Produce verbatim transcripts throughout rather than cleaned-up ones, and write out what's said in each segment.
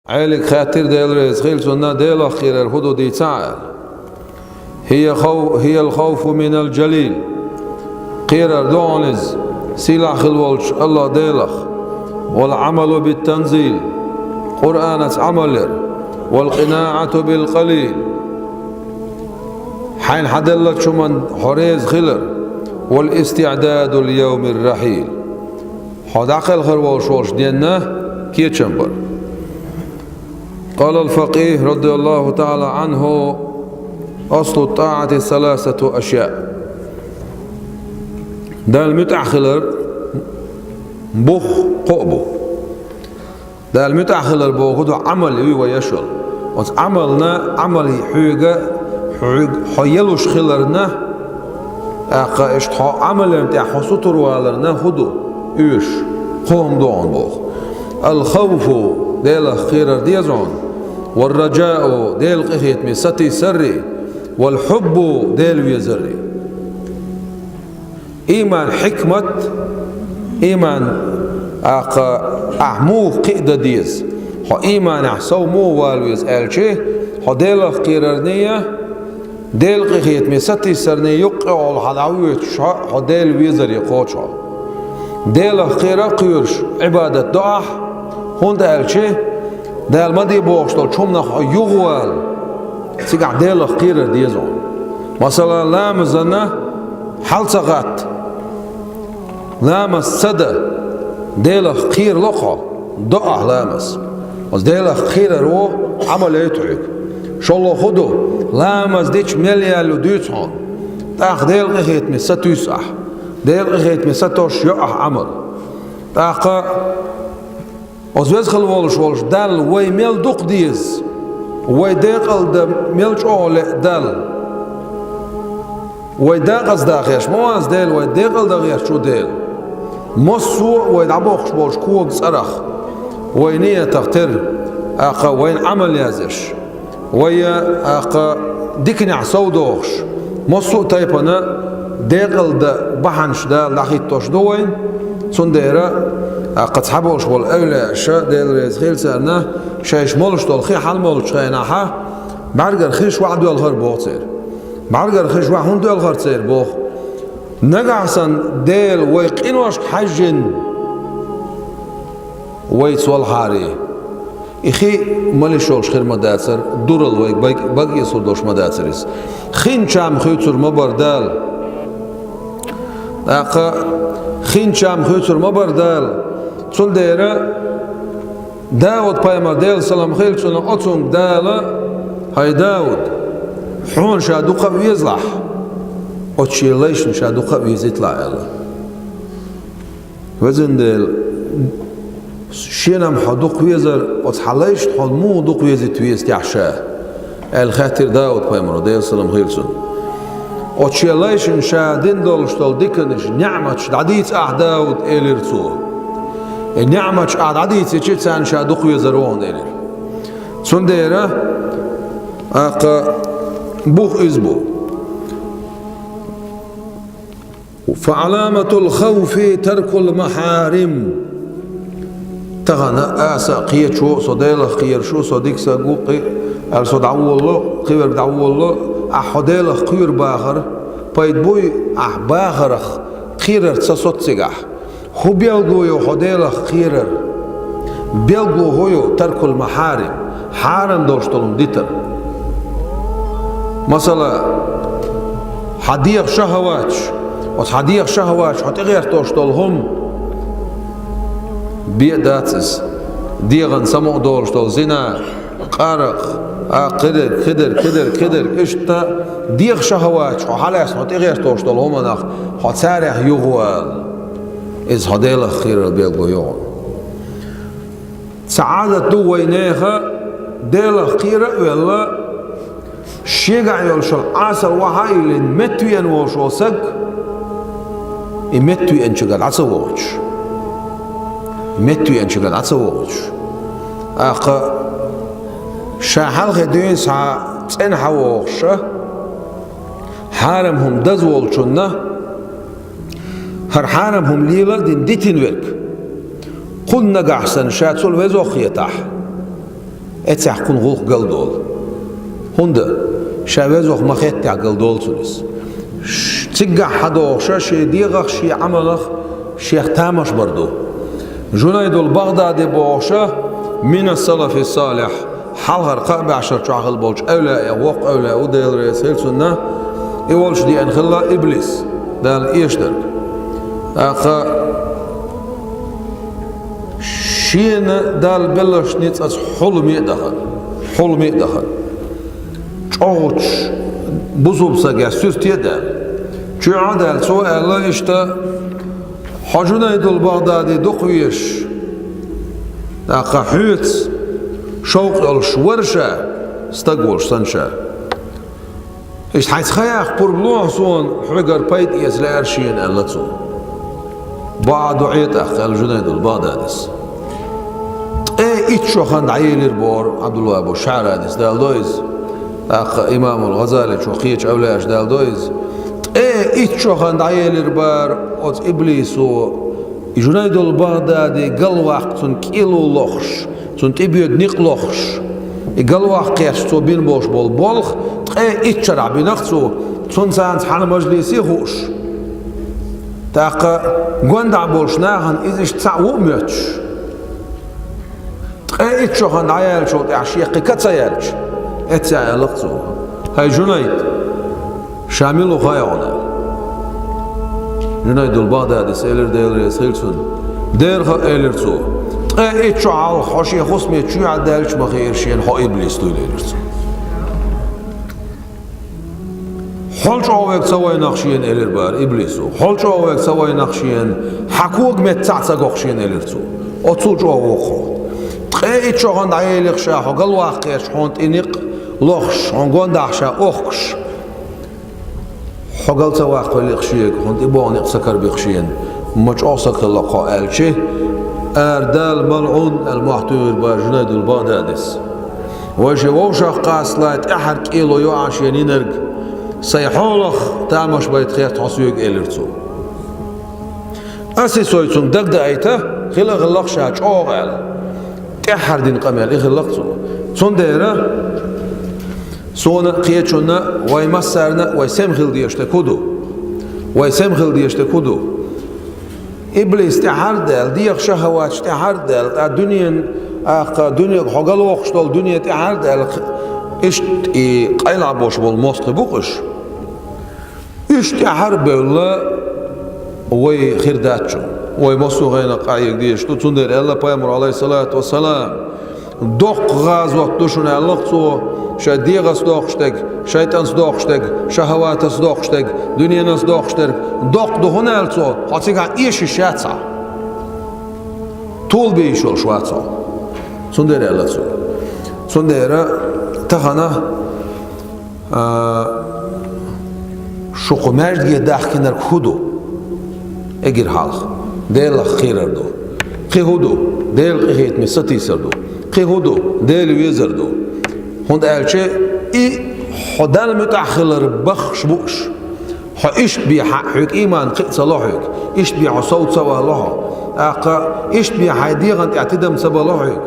Ӏелига хаьттира, Дела реза хила цунна, Делах кхерар хӀун ду дийцахьа аьлла. هي خو هي الخوف من الجليل. Кхерар ду хьуна иза сийлахь хила волчу АллахӀ Делах. والعمل بالتنزيل. Къуръанаца Ӏамал яр. والقناعة بالقليل. Хьайна хьаделлачу хӀуманна хьо реза хилар. والاستعداد ليوم الرحيل. Хьо дӀакхелхар волуш волчу денна кечам бар. قال الفقيه رضي الله تعالى عنه: أصل الطاعة ثلاثة أشياء. Далла муьтӀахь хилар бух кхоъ бу. Далла муьтӀахь хилар боху ду Ӏамал юй вай еш йолу. Оцу Ӏамална, Ӏамал хьоьга, хьоьга, хьо елуш хиларна, тӀаккха иштта хьо Ӏамална тӀехь хьо сутур валарна хӀун ду? Уьш, кхо хӀума ду хьуна боху. الخوف, Делах кхерар деза хьуна. والرجاء, Делан къинхетаме сатийсаррий. والحب, Дела везаррий. Ийман хьикмат, ийман, тӀаккха, ахь муха кхиа дан деза, хьо ийманехь сов муха вала веза аьлчи, хьо Делах кхерарний, Делан къинхетаме сатийсарний юккъехула хьан дӀавоьдуш хьо, хьо Дела везаре кхочу хьо. Делах кхера а кхоьруш Ӏибадат до ахь, хӀунда аьлча Дала ма де бохуш долчу хӀуманах хьо юхавала, цигахь Делах кхерар деза хьуна. Масала, ламазана хьал ца гӀатта, ламаз ца дан, Делах кхерало хьо, до ахь ламаз. Оцу Делах кхерар ву Ӏамал яйта хьоьга. ШолгӀа хӀун ду, ламаз дича мел яьлла дуьйцу хьуна. ТӀаккха Делан къинхетаме сатуьйсу ахь. Делан къинхетаме сатосуш йо ахь Ӏамал. ТӀаккха Оцу веза хила волуш волчу Далла вай мел дукха деза, вай декъалдан мел чӀогӀа леа Далла. Вай декъаза дахарш ма вац Дела, вай декъалдан гӀерташ ву Дела. Массо а вай дӀабоккхуш болчу коган цӀарах, вай ниятах тера, тӀаккха вайна Ӏамал язъеш. Вай, тӀаккха, диканехь сов дохуш, массо а тайпана декъалдан бахьанаш Дала дӀахӀиттош ду вайна, цундела, тӀаккха, цхьаболуш болу эвлаяаша, Дела реза хила царна, шайша молуш долу хи хьалмолучу хенахьа, бӀаьргара хиш ваха доьлхар боху церан. БӀаьргара хиш ваха хӀунда доьлхар церан боху? Нагахь санна Дела вай къиношка хьаьжжина, вай цолхьаре. И хи малиш йолуш хир ма дацара, дурал вайга бага, бага эцалур долуш ма дацара иза. Хин чам хуьйцур ма бара Дала. ТӀаккха хин чам хуьйцур ма бара Дала. Цундела Дауд-пайхамар, Делан салам хила цунна, оцунга Дала: «ХӀай Дауд, хьуна ша дукха а везалахь, оцу шен лайшна ша дукха а везийталахь», – аьлла. Везан Дела, шена-м хьо дукха везар, оцу хьан лайшна хьо муха дукха везийта веза техьа ша? – аьлла хаьттира Дауд-пайхамаро, Делан салам хила цунна. Оцу шен лайшна ша дина долуш долу диканаш, неӀматаш дӀадийца ахь, Дауд, – элира цо. И неӀматаш ахь дӀадийцичи, царна ша дукха везар ву хьуна, – элира. Цундела, тӀаккха, бух иза бу. فعلامة الخوف ترك المحارم. Тахана аса кхечо, со Делах кхераш ву, со дика стаг ву, кхи-, аьлла со дӀаволало, кхиверг дӀаволало, ахь хьо Делах кхоьру бахар пайда буй, ахь бахарх кхерар ца соццигахь? ХӀун белгало ю хьо Делах кхерар? Белгало хӀун ю? ترك المحارم, хьарам долуш долун дитар. Масала, хьан дегӀан шахӀаваташ, оцу хьан дегӀан шахӀаваташ хьо тӀегӀертош долу хӀума, бен дац иза, дегӀан самукъа долуш долу зина, къаракъ, а, кхидерг, кхидерг, кхидерг, кхидерг, иштта дегӀан шахӀаваташ хьо хьалаьцна хьо тӀегӀертош долу хӀуманах хьо царех юхавала. Иза хьо Делах кхерар белгало ю хьуна. Цхьа Ӏадат ду вай нехан, Делах кхера а велла, шегахь йолуш йолу Ӏасал ваха а йиллина, меттавеана волуш волу саг, и меттавеанчуьнга дӀа ца вогӀуш. Меттавеанчуьнга дӀа ца вогӀуш. ТӀаккха ша хьалхе дуьйна схьа цӀена хьан вогӀуш а, хьарам хӀума даза волчунна, хӀара хьарам хӀума лела а дина дитина верг, кхунна нагахь санна ша цул везох хетахь, Эцехь кхунна гӀуллакх галдолу. ХӀунда ша везох ма хеттехь галдолу цунна иза. Ш-, цигахь хьадогӀуша шен дегӀах, шен Ӏамалах шех тамаш бар ду. Жунайдул БагӀдади бохуша, мина салафи салихь, хьалхара кхаа бӀешар чохь хилла болчу эвлаъех воккха эвлаъ ву, Дела реза хила цунна, и волчу деана хилла иблис, Дала эшдарг. ТӀаккха шена Далла белларш ницкъаца хьуламе а дахана, хьуламе а дахана. ЧӀогӀачу бусулба стагехь суьрте а даьлла. Чоьхьа а даьлла, цо аьлла иштта: «Хьо Жунайдул БагӀдади дукха везаш, тӀаккха хьоьца шовкъ йолуш вара ша, стаг волуш санна ша. Иштта хьайца хан яккха пурба ло хьо суна, хьоьгара пайда эца лаьара шена», — аьлла цо. «Бакъ а ду Ӏе тӀаккха», — аьлла Жунайдул БагӀдадис. Ткъе итт шо хан дӀаелира боху Ӏабдулла бу Шаранис, Дала дойла иза. ТӀаккха имамул ГӀазаличо, кхечу эвлаяша, Дала дойла иза. Ткъе итт шо хан дӀаелира бара оцу иблисо, и Жунайдул БагӀдади галваккха цунна кӀело лохуш, цунна тӀебоьду некъ лохуш. И галваккха кхетча цо бина болуш болу болх ткъе итт шарахь бина-кх цо, цунна царна цхьана мажлисе а хууш. ТӀаккха гондахь болуш нахана иза иштта цхьаъ ву а моьттуш. Ткъе итт шо хан дӀаяьллачул тӀаьхьа шех кхин ка ца яьлча, эццехь аьлла-кх цо: «ХӀай Жунайд, ша мила ву хаьий хьуна?» Жунайдул БагӀдадис элира, Дела реза хила цунна: «Дера хаьа, — элира цо, — ткъе итт шо хьалха хьо шен хӀусаме чоьхьа даьлча ма хиира шена хьо иблис дуйла», — элира цо. «Хьол чӀогӀа верг ца вайна-кх шена, — элира бара иблисо, — хьол чӀогӀа верг ца вайна-кх шена, хьан кога метта цхьаъ ца го-кх шена», — элира цо. «Оццул чӀогӀа ву-кх хьо. Ткъе итт шо хан дӀаелира ша, хьо галваккха кхетча, хьуна тӀе некъ лохуш, хьуна гондахь ша охкуш. Хьо гал ца ваккхавелла-кх шега, хьуна тӀебогӀу некъ ца карабе-кх шена, ма чӀогӀа стаг хилла-кх хьо», — аьлча, «Ара Дала, малӀун», — аьлла, мохь туьйхира бара Жунайдул БагӀдадис. «Вай шен вовшах къасталахь, тӀаьххьара кӀело йо ахь шена йинарг, сайн хьолах тамаш байта хетта хьо соьга», — элира цо. «Ас и сой цунна дагадаийта, хила а хилла-кх ша чӀогӀа», — аьлла. ТӀаьххьара дина къамел и хилла-кх цо. Цундела суна а, кхечунна а, вай массарна а вай сема хила дезаш дерг хӀун ду? Вай сема хила дезаш дерг хӀун ду? Иблис тӀаьхьара а даьлла, дегӀан шахаваташ тӀаьхьара а даьлла, ткъа дуьненан, аккха, дуьненга хьо галвоккхуш долу дуьне тӀаьхьара а даьлла, иштта и къайлахь болуш болу мостагӀий бу-кх уьш. Уьш тӀаьхьара а бевлла, вай хир дац чу. Вай массо а гӀенах къахьега дезаш ду, цундела аьлла Пайхамара, Ӏалайхиссалату вассалам: «Доккха гӀазот ду шуна», — аьлла-кх цо, — «шайн дегӀаца доккхуш дерг, шайтӀанца доккхуш дерг, шахаватаца доккхуш дерг, дуьненца доккхуш дерг. Доккха ду хӀунда аьлла цо, хьо цигахь эшаш яц ахь. Тол бе йиш йолуш вац хьо». Цундела аьлла цо. Цундела тахана, а, шу кху маьждиге дахкинарг хӀун ду? Эгира хьалха. Делах кхерар ду. Кхин хӀун ду? Делан къинхетаме сатийсар ду. Кхин хӀун ду? Дела везар ду. ХӀунда аьлча и хьо Далла муьтӀахь хилар баххаш бу уьш. Хьо иштта бехьа, хьоьга ийман кхин а ца ло хьоьга. Иштта бехьа, хьо сов ца вало хьо. ТӀаккха иштта бехьа, хьайн дегӀан тӀехь тидам ца бало хьоьга.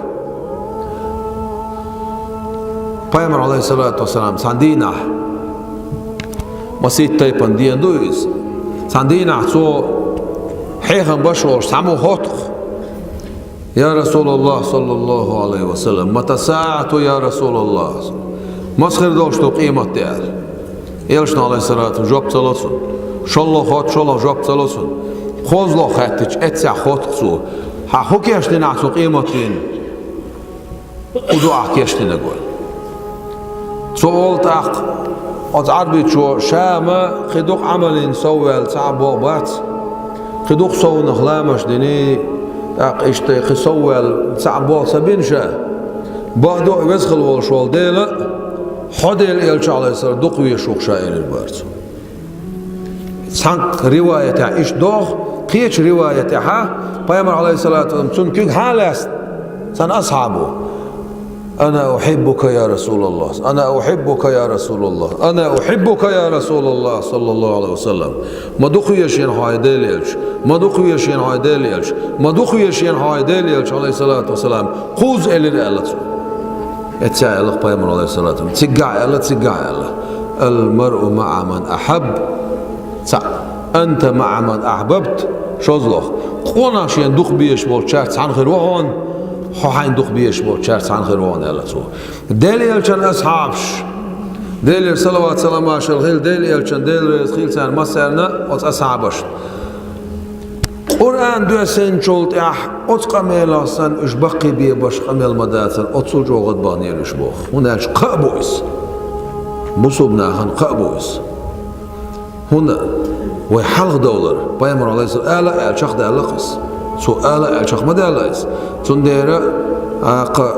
Пайхамар, Ӏалайхиссалату вассалам, цхьана дийнахь, масийтта тайпана дена ду иза, цхьана дийнахь цо хьехам беш волуш цхьаммо хотту-кх: «Я Расулаллах, саллаллаху Ӏалайхи ва саллам, мата саату, я Расулаллах? Маса хир долуш ду къематде?» — аьлла. Элчано, Ӏалайхиссалату, жоп ца ло цунна. ШолгӀа хотту, шолгӀа жоп ца ло цунна. КхозлагӀа хаьттича, эццехь хотту-кх цо: «Хьан хӀун кечдина ахь цу къематдийнан? ХӀун ду ахь кечдинарг?» — аьлла. Цо олу тӀаккха оцу Ӏарбичо: «Ша-м кхин дукха Ӏамална совваьлла цхьа а болх бац, кхин дукха совнаха ламаш дина, тӀаккха иштта кхин совваьлла цхьа а болх ца бина ша. Бакъду, веза хила волуш волу Дела а, хьо Делан элча а, Ӏалайхиссалам, дукха везаш ву-кх ша», — элира бара цо. Цхьана риваятехь иштта догӀу, кхечу риваятехьа Пайхамар, Ӏалайхиссалату вассалам, цунна куьг хьа а лаьцна, цхьана асхьабо: «Ана ухьиббука, я Расулаллах! Ана ухьиббука, я Расулаллах! Ана ухьиббука, я Расулаллах, саллаллаху Ӏалайхи ва саллам! Ма дукха везаш ву хьо, хьай Делан элча! Ма дукха везаш ву хьо, хьай Делан элча! Ма дукха везаш ву хьо, хьай Делан элча, Ӏалайхиссалату вассалам! Кхузза», — элира аьлла цо. Эццахь аьлла пайхамар, алейхиссалату вассалам. Цигахь аьлла, цигахь аьлла. Ал-маръу маъа ман ахьабб. Цхьаъ. Анта маъа ман ахьбабт. ШозлагӀа. Къонах шена дукха безаш болчаьрца цхьаьна хир ву хьона, хьо хьайна дукха безаш болчаьрца цхьаьна хир ву хьона, аьлла цо. Делан элчан асхьабаш. Делера салават-салам-моаршал хилда, Делан элчан, Дела реза хилда царна массарна, оцу асхьабашна. Къуръан доьссинчул тӀаьхьа оцу къамелах санна уьш баккхийбеш къамел ма дацара, оццул чӀогӀа гӀадбахнера уьш боху. ХӀунда аьлча кхаъ бу иза. Бусулба нахана кхаъ бу иза. ХӀунда вай хьалха довлар, пайхамар, алейхиссалам, ала а аьлла, чекхдаьлла-кх иза. Цо ала а аьлла, чекх ма даьлла иза. Цундела, а, кхаъ,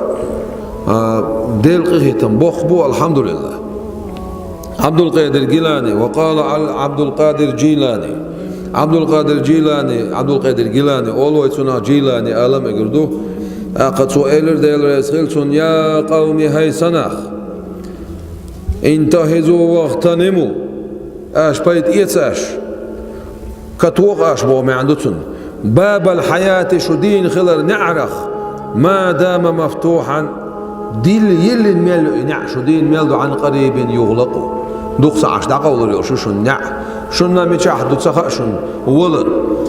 а, Делан къинхетам боккха бу, алхьамдулиллахӀ. Абдулкъадир Гилани, ва къала ал-, Абдулкъадир Жилани. Абдулкъадир Жилани, Абдулкъадир Гилани, олу вай цунах, Жилани ала мегар ду. ТӀаккха цо элира, Дела реза хилда цунна: «Я къавми, хӀай сан нах, интахизу вагӀтаниму, аша пайда эца аша». Катоха аша боху маьӀна ду цунна. Бабал хьаяти, шу дийна хилар неӀарах, ма дама мафтухьан, дилла йиллина мел ю и неӀ, шу дийна мел ду, Ӏан къарибин югӀлакъу. Дукха ца Ӏаш дӀакъовлар йолуш ю шуна неӀ. Шуна мичахь ду ца хаьа шуна валар.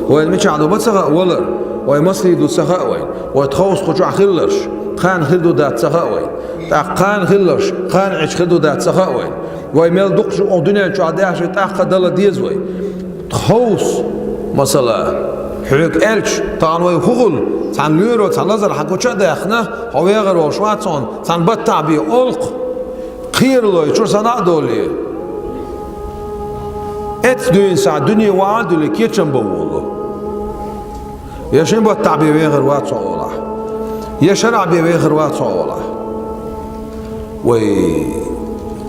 Вайна мичахь ду ма ца хаьа валар. Вай маслий ду ца хаьа вайна. Вай тховса кху чохь хилларш, кхана хир ду дац ца хаьа вайна. ТӀаккха кхана хилларш, кхана Ӏича хир ду дац ца хаьа вайна. Вай мел дукха шу оха дуьнен чохь даьхча, тӀаккха дала деза вай. Тховса, масала, хьоьга аьлча, тахана вай хӀун хуьлу, цхьана лоьро, цхьана лазар хьан гуча а даьхна, хьо вегӀар волуш вац хьуна, цхьана баттахь бен олу-кх, кхералой, чуьра сана а долий. Эццахь дуьйна схьа дуьне ван а дуьллий, кечам бан волу. Я шин баттахь бен вехар вац хьо олахь, я шарахь бен вехар вац хьо олахь. Вай,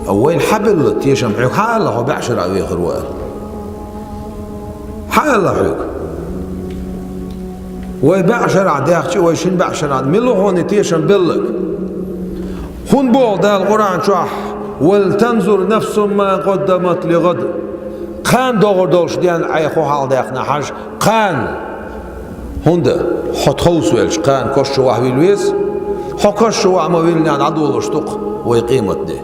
вайна хьан белла тешам, хьоьга хьан аьлла хьо бӀе шарахь вехар ву аьлла? Хьан аьлла хьоьга? Вай бӀе шарахь даьхча, вай шин бӀе шарахь, мила ву хьуна тешам белларг? ХӀунда боху Дала Къуръан чохь: «Вал танзур нафсум ма къаддамат ли гӀад». Кхана догӀур долуш ден Ӏай хӀун хьалха даьккхина хьажа, кхана. ХӀунда хьо тховса велча, кхана кошчу вахь вилла веза. Хьо кошчу вахь ма виллинехь дӀадолуш ду-кх вай къематде.